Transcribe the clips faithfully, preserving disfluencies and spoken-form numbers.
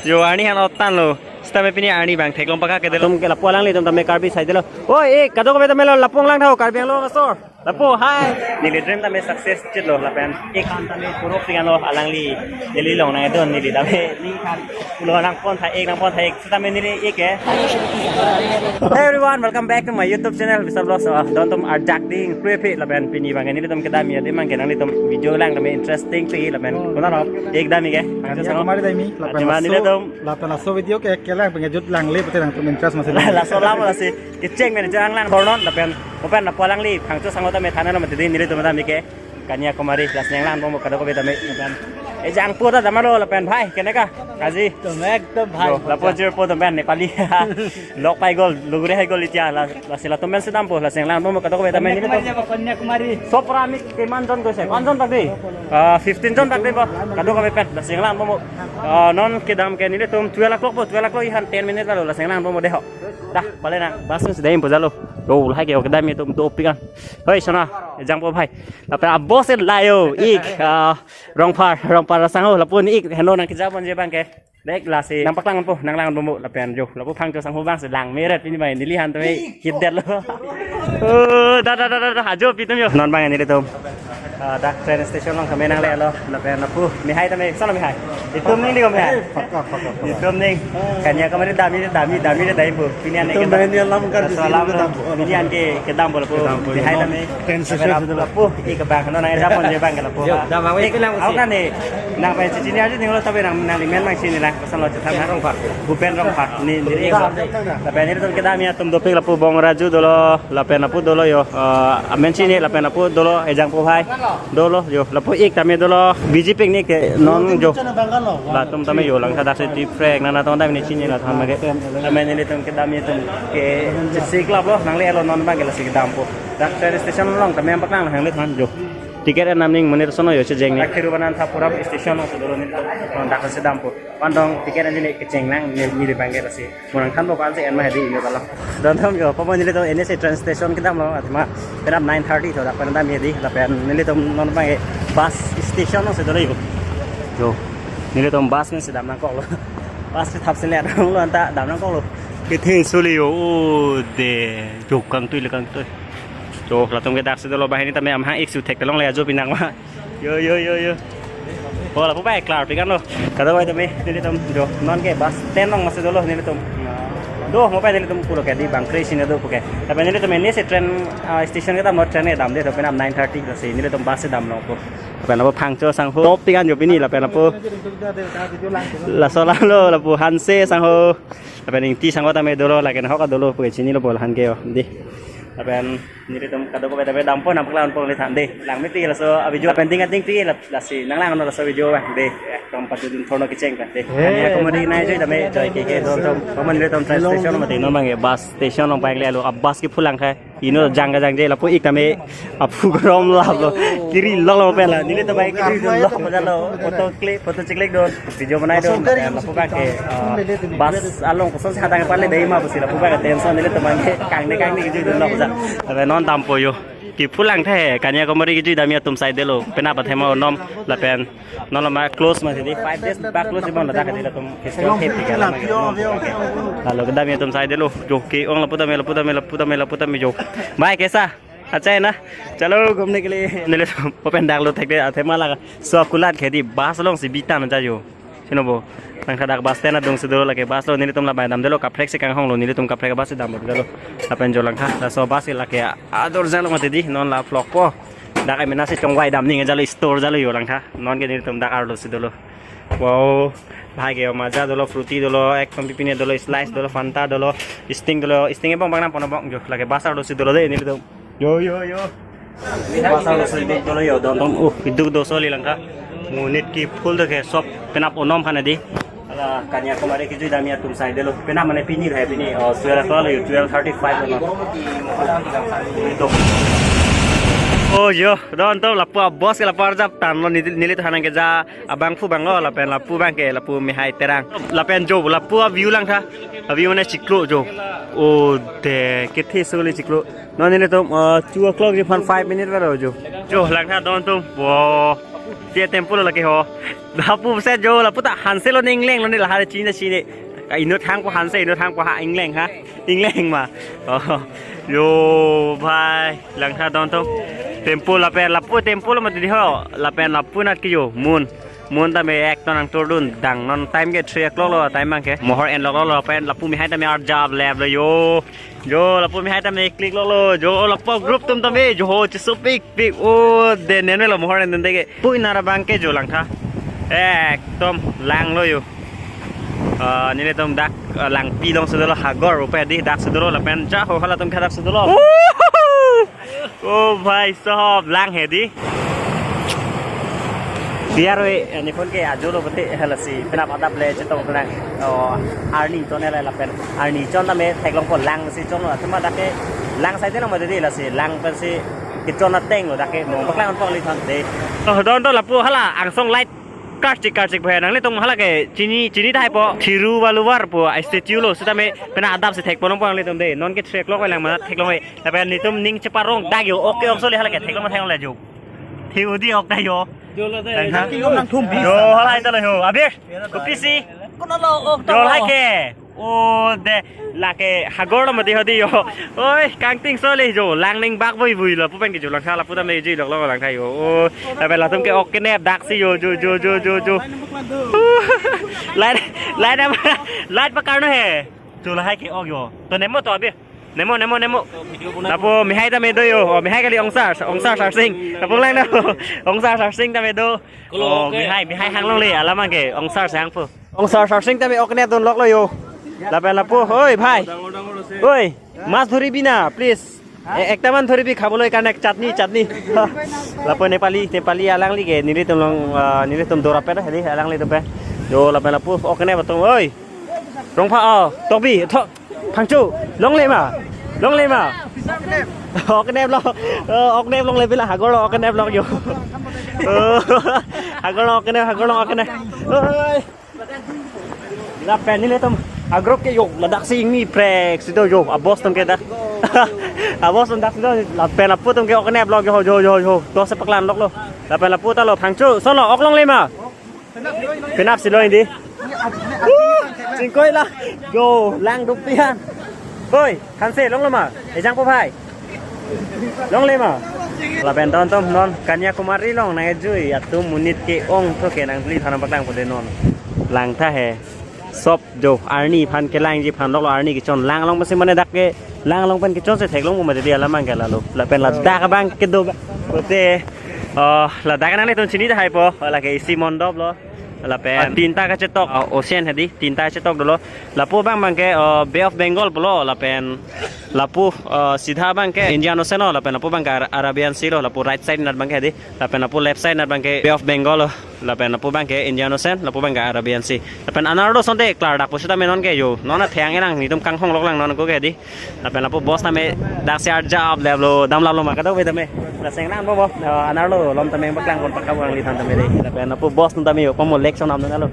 Jo arni han otan lo. Sitame pini arni abang theklong pakha ke delo. Latum ke lapu alanglitum tame Karbi side lo. Oi, eh, kadokave tame lo, lapu alang tha ho, Karbi Anglong asor. Lapu, hai. Neli dream tame success chit lo lapen. Ek han tame puro pingan lo alangli. Neli longnang dun neli tame. Ni kan pulo nangpon tha ek, nangpon tha ek. Sitame neli ek eh. Hey everyone, welcome back to my YouTube channel, Vishal Vlogs. Ah, don atum arjak ding, kre phi lapen pini abang nelitum kedam ya, dei abang ke nanglitum video lang tame interesting phi lapen. Kona lo, ek dam ke. Kanya Sango. Kemari dami, lapen Kemari laso, nelitum. Lapen laso video ke kelang pengejut lang le, putih nangtum interest masih. Laso lam lasi, kecheng men jang lang bornon, lapen, open lapu alangli, Phangcho Sango tame than lo mati dei nelitum dam ke. Kanyakumari, lasi nanglangbom kadokave tame, lapen. Eh, jang pu ta damlo, lapen, bhai, keneka, Kazi. Ekdom, ekdom, bhai. Yo, lapu jir po dam pen, Nepali. Lok pai gol, lugre hai gol itia, la, lasi latum pen si dampo, lasi nanglangbom kadokave tame nelitum. Kanyakumari, Kanyakumari. Sopra mi keman jon ko se, kon jon bak dei? Ah, fifteen jon bak dei bo. Kadokave pen, lasi nanglangbom. Ah, non kedam ke nelitum twelve o'clock po, twelve o'clock ihan ten minute lo, lasi nanglangbom dei ho. Dah, pale na, bus si dei impo jalo. Yo, lahai ke kedam itum dopik an. Hoi, sona, jangpo bhai. Lapen a-boss e layo, ik, ah, Rongphar, Rongphar Sangho, lapu ni ik, heno nangkejapon je abang ke. Dek lasi, nangpaklangpo, nanglangbom lapen jo, lapu Phangcho Sangho abang si lang meret pini abang, neli han tame hit det lo. Oh, da, da, da, da, da, ajo pi atum yo. Non abang nelitum. Ah, dak train station along tame nanglelo, lapen lapu, mehai tame, sona mehai. Itum ning di ko mehai. Paka, paka, paka. Itum ning. Kanyakumari dami, dami, dami dei pu. Pini an ke kedam. Itum main alam kan di sini kedam. Pini an ke kedam bo lapu. Kedam bo, mehai no. Tame. Ten session sudah lapu. Ika abang, no nang japon je abang ke lapu. Yo, dah, bang, wait, bilang aku sih. Kan ni, nang pen sini aja tinggal tapi nang, nang di men mang sini lah. Pasal lo cetak Rongphar. Bhupen Rongphar. Ni, ni, ni. Tapi ini tuh kedam ya, atum dopik lapu Bong Raju dolo, lapen lapu dolo yo. Eh, amen sini lapen lapu dolo, ejang po hai. Dolo yo, lapu ik tame dolo, B J P ni ke non jo. Latum tame yo langtha dak si tiprek nana tong tame ni sini la than mage. Tame nelitum kedam itum ke chesik lap lo, nanglelo non abang ke lasi kedampo. Dak train station along tame paklang nangle than jo. Ticket enam ning monit sono yo chejeng ni. Dak Thiruvananthapuram station along si dolo nelitum. Dak si dampo. Pandong ticket an ni kecheng lang ni, ni abang ke lasi. Mo nangthanpo ko-an si en ma hedi inut alam. Don atum yo, pamo nelitum N S A train station kedam lo, athema penap nine thirty tho, dak pen dam hedi, lapen nelitum non abang ke bus station along si dolo yo. Yo, nelitum bus pen si dam nangkok lo. Bus si thap si le dam lo anta dam nangkok lo. Kethe soli yo, o de, yo kangtui le kangtui. Yo, latum ke dak si dolo banghini tame amahang ik su thek telong le ajo pinang ma. Yo, yo, yo, yo. Oh, lapu pai klar pikan lo. Kadokave tame nelitum jo. Non ke bus stand along masi dolo nelitum. Do, mo pai nelitum pulo ke di bang kre sini do puke. Tapi nelitum ini si train, ah, station kedam lo, train kedam dei, tapi nam nine thirty lasi nelitum bus si damlo pu. Lapen lapu Phangcho Sangho. Top pikan jo pini lapen lapu. Laso lam lo, lapu Hanse Sangho. Lapen Ingti Sangho tame dolo, lake nahok dolo puke chinilo pu lahan ke yo. Dei. Lapen nelitum kadokave tame dampo nangpaklang pon le than dei. Lang mepik laso a-video. Lapen ding ading pi la, lasi nanglang no laso video abang dei. Ekdom patudun thorno kecheng abang dei. Hey. Kanyakumari nai joi tame joi ke ke don atum. Pamo nelitum train station mati non abang ke bus station along pai le lo, a-bus ke pulang khai. Inut jang kejang je lapu ik tame aphu krom lap lo. Kiri lok lo pen la. Nelitum abang kiri lok lo. Photo click, photo cheklik don. Video banai don, lapu abang ke, ah, bus along koson si hadang pale dei ma pusi lapu abang ke tension nelitum abang ke kangni kangni kejui dun lo pusi. Tapi non dampo yo. Kipu lang the, Kanyakumari kejui dam ya atum side lo. Penap athema onom lapen non lama close masi dei, five days back close ibon ladak hedi latum festival thep tiga lama ke. Lalu kedam ya atum side lo. Jo ke-ong lapu tame, lapu tame, lapu tame, lapu tame jo. Bhai, kaisa? Achha hai na? Chalo ghumne ke liye. Nelitum open dak lo thekde athema laga. So kulat khedi bus along si bitan aja yo. Sino bo. Nang khadak bus stand adung si dolo lake bus lo nelitum la bai damdelo kaprek si kanghong lo nelitum kaprek bus si dam dolo. Lapen jo langtha. Laso bus si lake ador jalo mati dei non la vlog po. Dak ai mena si chongvai dam ning jalo store jalo yo langtha. Non ke nelitum dak arlo si dolo. Wow. Bhai ke maja dolo, fruity dolo, ek pampi pine dolo, slice dolo, Fanta dolo, Sting dolo, Sting ebong bang nam pono bong jo. Lake bus arlo si dolo dei nelitum. Yo, yo, yo. Pasal lo sibuk dolo yo, don atum, uh, iduk do soli langtha. Monit ke full do ke sop penap onom khan dei. Ala Kanyakumari kejui dam ya atum side lo. Penap mane pini hai pini, oh, twelve o'clock lo yo, twelve thirty-five lo. Itu. Oh yo, don atum lapu a-bus ke lapu arjap than lo neli, neli than nang keja abangphu abang lo lapen lapu abang ke lapu mehai Terang. Lapen jo lapu a-view langtha. A-view mane chiklo jo. Oh, de, kethe soli chiklo. Non nelitum, uh, two o'clock ji aphan five minute vero jo. Jo, langtha don atum. Wow. Te temple lake ho. Lapu se jo, lapu ta hanse lo ne ingleng lo ne lahai chinine chinine. Ka inut hangpo hanse, inut hangpo ha ingleng ha. Ingleng ma. Oh. Yo bhai, langtha don to. Temple lapen lapu temple mati di ho. Lapen lapu nat ke yo. Moon. Moon tame ek ton nangturdun dang non time ke three o'clock lo time abang ke. Mohor en lok lo lapen lapu mihai tame arjap lep lo yo. Jo, lapu mihai tame click lok lo. Jo, lapu group atum tame. Jo, ho, chisopik, pik. Oh, de nen lo mohor en den de ke. Pui nara abang ke jo langtha. Ekdom lang lo yo. Ah, nelitum dak, ah, langpi along si dolo hagor upe di dak si dolo lapen ja ho halatum ke dak si dolo. Oh bhai sahab lang he di. Biar we, eh, neliphan ke ajo lo pute halasi penap adap le chetong penang. Oh, arni chon le lapen. Arni chon tame theklongpo lang si chon lo. Athema dak ke lang sai de lo ma de lasi lang pensi kechon ateng lo dak ke mo paklang pong li thon de. Oh, don to lapu hala angsong light karchik karchik bhai nanglitum hala ke chini chini thaipo Thiruvalluvar pu a statue lo sitame penap adap si thekpo nangpo nanglitum de. Non ke three o'clock lang ma theklong he. Lapen nelitum ning cheparong dak yo. Oke, ok so le hala ke theklong ma theklong le jo. Thi udi ok ta yo. Jo la de. Nang thang. Nang thum bis. Jo halai ta lo yo. Abir. Kopi si. Kono lo ok ta Jo lo. Halai ke. O de lake hagor lo mati hodi yo. Oi, kangting so le jo. Lang ning bak vui vui lo. Pu pen ke jo langtha lapu tame ji lok lo langtha yo. O, lapen latum ke ok kenep dak si yo. Jo, jo, jo, jo, jo. Light, light apa? Light pakar no he. Jo lahai ke ok yo. To nemo to abir. Nemo, nemo, nemo. Lapu mihai tame do yo. Oh, mihai kali ongsar, ongsar sarsing. Lapu lang na. Ongsar sarsing tame do. Oh, mihai, mihai hang longle. Alam abang ke ongsar sang pu. Ongsar sarsing tame ok kenep dun lok lo yo. Lapen lapu, oi bhai. Oi, mas dhoribi na, please. এ-, একটামান ধৰিবি খাবলৈ কাৰণে চাটনি, চাটনি। Lapu Nepali, Nepali alangli ke, nelitum along, ah, nelitum dorap pe, hedi, alanglitum pe. Jo, lapen lapu, ok kenep atum, oi. Rongpha, oh, tokbi, thok, phangcho, longle ma, longle ma. Ok kenep lo, oh, ok kenep longle pila, hagor lo ok kenep lo yo. Oh, hagor lo ok kenep, hagor lo ok kenep. Oi. Lapen nelitum a-group ke yo, ladak si ingni prek si do yo, a-boss atum ke dak. A-boss atum dak si do, lapen lapu atum ke ok kenep lo yo, yo, yo, yo. To si paklang lok lo. Lapen lapu ta lo, phangcho, so lo, ok longle ma. Penap si lo indi. Uh, chingkoi la. Yo, lang dup pian. Oi, khanse longlo ma. Ejang po bhai. Longle ma. Lapen don atum non Kanyakumari along nang-ejui atum monit ke-ong tho ke nangpli thana paklang pute non. Langtha he. Sop jo arni aphan kelangji aphan lok lo arni kechon lang along pensi mane dak ke lang along pen kechon si theklong mo mati di alam abang ke lalo. Lapen ladak abang kedo ba. Pute, oh, ladak nanglitum chini tahai po. Lake isi mondop lo. Lapen tinta kachetok, oh, ocean hedi, tinta kachetok dolo. Lapu abang abang ke, oh, Bay of Bengal pulo, lapen lapu, oh, sidha abang ke Indian Ocean lo, lapen lapu abang ke Ara-, Arabian Sea lo, lapu right side nat abang ke hedi, lapen lapu left side nat abang ke Bay of Bengal lo, lapen lapu abang ke Indian Ocean, lapu abang ke Arabian Sea. Lapen anerlo asonte klardak pusitame non ke yo, non atheng erang nelitum kanghong lok lang non ko ke hedi. Lapen lapu boss tame dak si arjap lep lo, damlap lo ma kadokave tame. Lasi nang bo bo, eh, anerlo alom tame paklang pon pakka bo nangliphan tame de. Lapen lapu boss tame yo, komo election am nalo.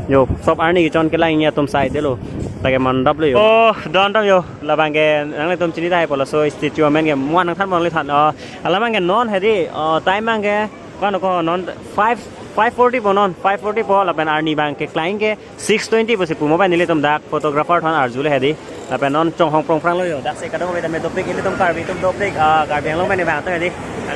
Yo, sop arni kechon kelang ingni atum sai de lo. Lake mandap lo yo. Oh, don atum yo. Labang ke nanglitum chini tahai po laso statue amen ke mo-an nangthan pon nangliphan. Oh, alam abang ke non hedi, oh, time abang ke, kono ko non five, five forty po non, five forty po lapen arni abang ke klang ke six twenty pusi pu mo pen nelitum dak photographer atum arjule hedi. Lapen non chonghong prong prang lo yo. Dak si kadokave tame dopik, ilitum Karbi atum dopik, ah, Karbi Anglong pen ni bang to hedi.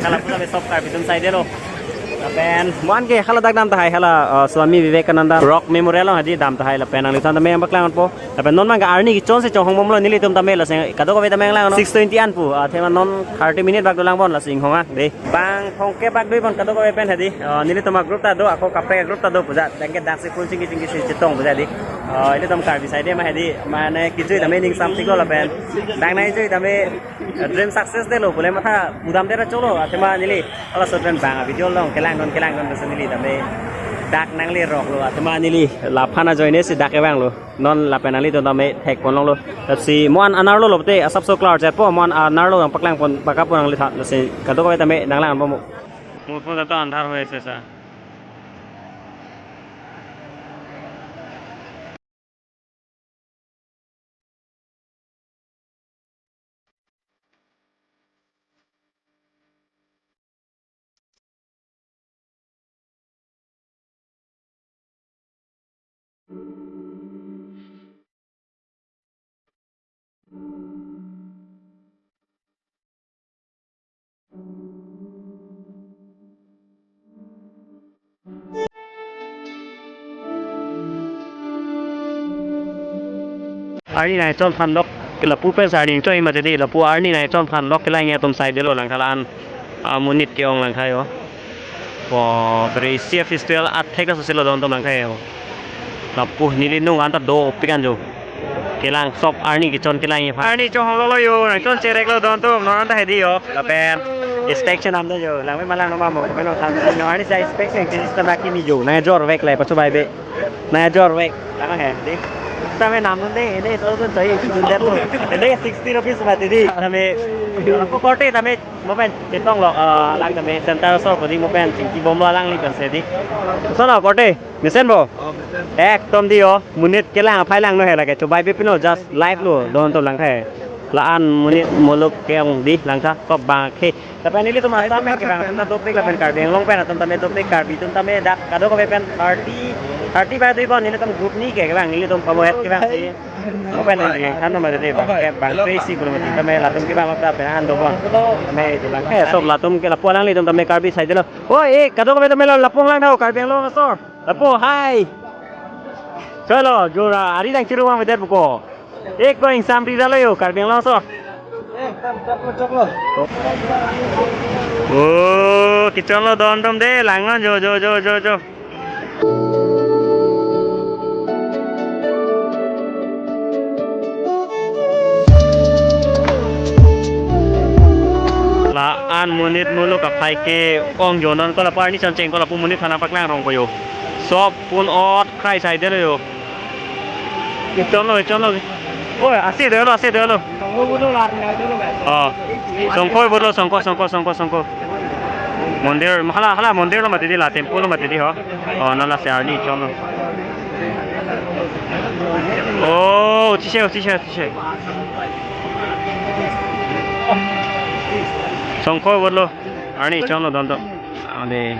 Kala puta be sop Karbi atum sai de lo. Lapen mo-an ke hala dak dam tahai hala, ah, Swami Vivekananda Rock Memorial along hedi dam tahai lapen nangliphan tame paklang po. Lapen non abang ke arni kechon si chonghong bom lo nelitum tame lasi kadokave tame lang no. Six twenty an pu, ah, athema non thirty minute bak dolang pon lasi inghong a de. Bang phongke bak dui pon kadokave pen hedi. Oh, nelitum a-group ta do, ako kaprek a-group ta do puja. Dak ke dak si phone chingki chingki si chetong puja di. Oh, ilitum Karbi side ma hedi. Mane kejui tame ning samtik lo lapen. Dak nang-ejui tame, eh, dream success de lo. Pule matha udam de ra cholo. Athema neli. Hala sot pen bang video along kelang non kelang non basa neli tame. Dak nanglerok lo. Athema neli. Laphan ajoine si dak kevang lo. Non lapen nanglitum tame thek pon longlo. Lasi mo-an anerlo lo pute asap so klar chet po mo-an anerlo nang paklang pon pakka pon nangliphan lasi kadokave tame nanglang po mo. Mo phone ta andhar hoye se sa. arni nangchon aphan lok, lapu pen sa arni choi mati di, lapu arni nangchon aphan lok kelang atum saidelo langtha la-an amonit ke-ong langtha yo. Bo Brescia Festival athek ta soselo don atum langtha yo. Lapu neli nung anta dopik an jo. Kelang sop arni kechon kelang aphan. Arni chonghong lo yo, nangchon cherek lo don atum, non anta hedi yo. Lapen inspection amda jo, langme ma langno ma mo, pen non than, non arni sa inspection, ke sistema kimi jo, nangchor vek le, pacho bai be. Nangchor vek, lang he, di. Tame nam non de, ene to to chai, tu der lo. Ene sixty rupees mati di. Tame, ko korte tame, mo pen, chetong lo, ah, lang tame, center so ko di mo pen, chingki bom lo lang li kan se di. So lo korte, mesen bo. Oh, mesen. Ekdom di yo, monit kelang aphai langno he lake, chobai be pino just live lo, don atum langtha he. La-an monit muluk ke-ong di langtha, kop bang ke. Lapen nelitum asam pen kevang atum ta dopik lapen Karbi Anglong pen atum tame dopik, Karbi atum tame dak kadokave pen thirty, thirty bai dui bon nelitum group ni ke kevang, nelitum kabohet kevang si. Mo pen neli than ma dei bang ke bang crazy kulo mati tame latum kevang ta pen an do bon. Tame itu bang. Eh, sob latum ke lapu alanglitum tame Karbi saidelo. Oi, eh, kadokave tame la lapong langtha Karbi Anglong asor. Lapu, hai. Cholo, jora, ari dang chiru mang beder buko. Ek ko ingsam ri dalo yo, Karbi Anglong so. Oh, kechon lo don atum de, lang non jo, jo, jo, jo, jo. La-an monit muluk aphai ke-ong jo non ko lapu arni choncheng ko lapu monit aphan nangpaklang rong ko yo. Sop pun ot krai saidelo yo. Chonlo, chonlo. Oi, ase dolo, ase dolo. Oh. Songkho botlo, songkho, songkho, songkho, songkho. Mondir, hala, hala mondir lo mati di la, temple lo mati di ho. Oh, non lasi arni chonlo. Oh, uthise, uthise, uthise. Songkho botlo. Arni chonlo don atum. Ade.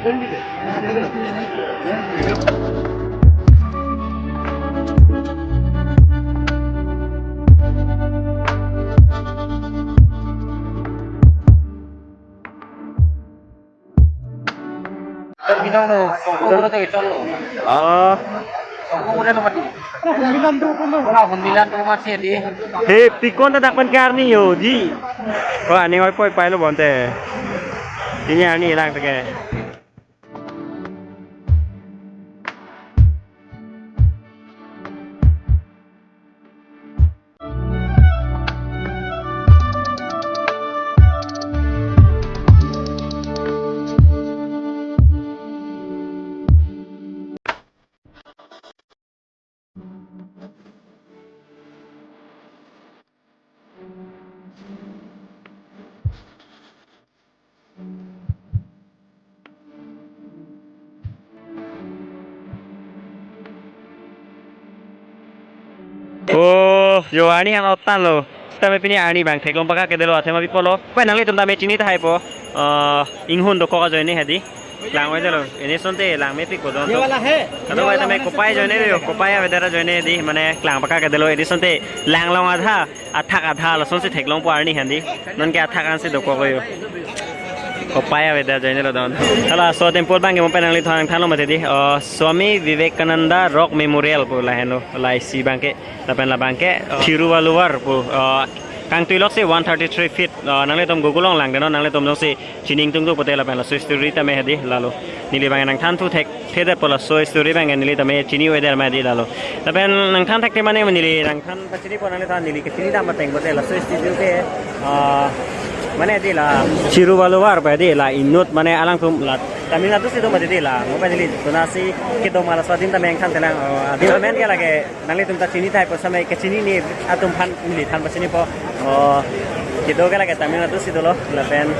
Bidang no, songkho te chonlo. Ah. Songkho udah lo mati. Wala hundilan tu masih di. He, pikon ta dak pen ke arni yo di. Wah, ning oi poi pailo bonte. Ini arni lang teke. Oh, yo arni han otan lo. Tame pini arni bang theklong paka kedelo athema bipolo. Pen nanglitum tame chini tahai po. Eh, inghun dokok ajoine hedi. Klang oi delo. Ini sonte lang mepik bodon to. Kado oi tame kopai ajoine lo, kopai avedar ajoine di mane klang paka kedelo ini sonte lang long adha. Athak adha lasonsi theklongpo arni handi. Non ke athak ansi dokok yo. Kopai avedar ajoine lo don. Hala so temple bang ke mo pen nanglithang thanlo mati di. Oh, Swami Vivekananda Rock Memorial pu lahenlo. La isi bang ke, lapen labang ke, oh, Thiruvalluvar pu, oh, kangtui lok si one thirty-three feet. Oh, nanglitum Google along langdun non, nanglitum jongsi chini ingtung tu pote lapen laso history tame hedi lalo. Neli bang nangthan thu thek thedetpo laso history bang neli tame chini weder ma di lalo. Lapen nangthan thek te mane neli nangthan pachini po nanglithan neli kechini dam ateng pote laso history ke, ah, mane di la Thiruvalluvar pa di la inut mane alangtum la Tamil Nadu si do mati di la. Mo pa neli tunasi kedo ma laso adim tame nangthan thelang, oh, adim amen ke lake nanglitum ta chini tahai po samai kechini ni atum aphan neli than pachini po. Oh, kedo ke lake Tamil Nadu si dolo lapen,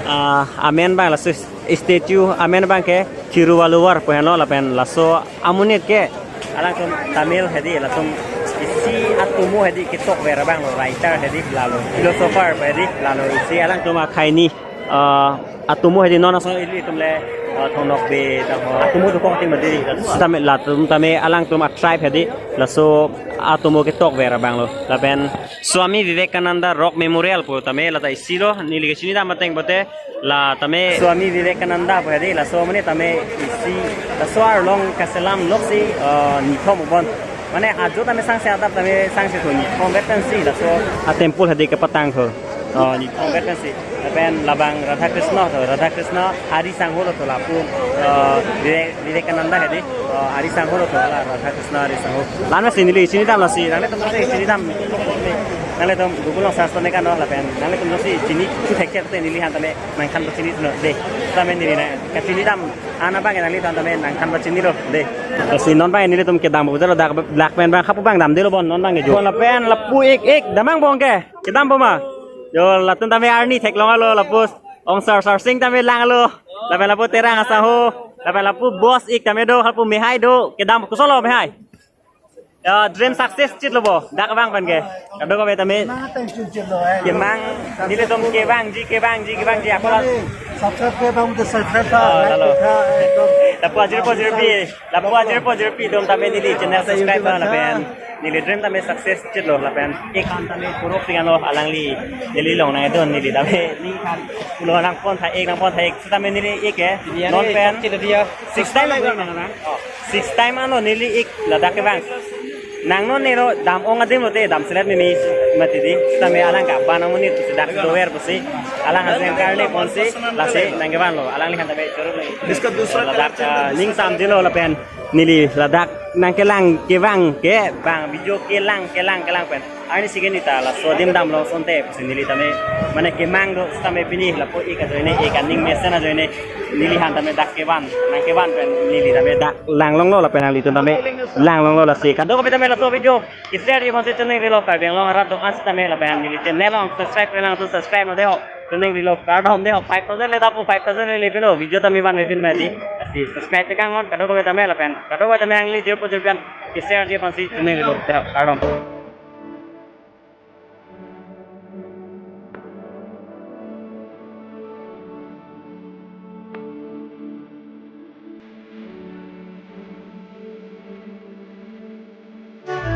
ah, amen bang laso statue amen bang ke Thiruvalluvar pu henlo lapen laso amonit ke alangtum Tamil hedi latum isi atomo hedi ketok ver abang lo writer hedi lalo philosopher hedi lalo isi alangtum akhai ni, ah, atomo hedi non aso ilitum le, ah, Thong Nokbe ta ho atomo dokok ting mati di. Tame latum tame alangtum a tribe hedi laso atomo ketok ver abang lo lapen Swami Vivekananda Rock Memorial pu tame lata isi lo neli kechini dam ateng pote la tame Swami Vivekananda pu hedi laso mane tame isi laso arlong kaselam lok si, ah, nithom ubon. Mane ajo tame sangse adap tame sangse thu ni. Convert pensi laso a temple hadi kepatang thu. Oh, ni convert pensi. Lapen labang Radha Krishna thu, Radha Krishna Hari Sangho lo thu lapu, eh, Vivek-, Vivekananda hadi. Oh, Hari Sangho lo thu la Radha Krishna Hari Sangho. Lana si neli chinidam lasi, nanglitum si chinidam. Nanglitum Google along search tone kan lapen. Nanglitum si chini thu thek thek te neli han tame nangthan chini thu de. Tame neli na kachinidam an abang nanglitum tame nangthan chinilo de. Lasi non abang nelitum kedam bo jalo dak, dak pen abang hapu abang damdelo bon non abang ke jo. Lapen lapu ik ik damnang bong ke. Kedam bo ma. Jo latum tame arni theklong alo lapu Ongsar Sar Singh tame lang alo. Lapen lapu Terang Asangho. Lapen lapu boss ik tame do, lapu Mehai do. Kedam koson lo Mehai. Ya, dream success chit lo bo. Dak abang pen ke. Kadokave tame. Mang ateng chun chit lo, eh. Kemang, nelitum kevangji, kevangji, kevangji. Ako la. Subscribe ke bang de subscribe tha, Oh, like lalo. Tha, eh, to. Lapu ajir po jirpi. Lapu ajir po jirpi atum tame neli channel subscribe tha lapen. Neli dream tame success chit lo lapen. Ik han tame puro pingan lo alangli. Neli long nangdun neli tame. Ni kan pulo nangpon tha ik nangpon tha ik. Sitame neli ik eh. Non pen. Chit lo dia. Six time lo nang nang. Six time ano neli ik ladak kevang. Nang non nelo dam ong adim lote damselet mimi mati di. Sitame alang kaban amonit pusi dak doer pusi. Alang hasen karne ponsi lasi nangkevan lo. Alangli han tame choro lo. Ladak, ah, ning samjilo lapen neli ladak nangkelang kevang ke bang video kelang kelang kelang pen. Arni si ke neli ta laso adim damlo asonte pusi neli tame mane kemang do sitame pini lapu ik ajoine ik aning mesen ajoine neli han tame dak kevan nangkevan pen neli tame dak langlonglo lapen nanglitum tame langlonglo lasi kadokave tame laso video ke-share ji ponsi choningri lo Karbi Anglong arat do-an sitame lapen neli channel along subscribe nangtum subscribe non de ho choningri lo kardom de ho five thousand le tapu five thousand le pilo video tame vanve pin mati lasi subscribe tekang non kadokave tame lapen kadokave tame nangli jirpo jirpi an ke-share ji ponsi choningri lo de ho kardom.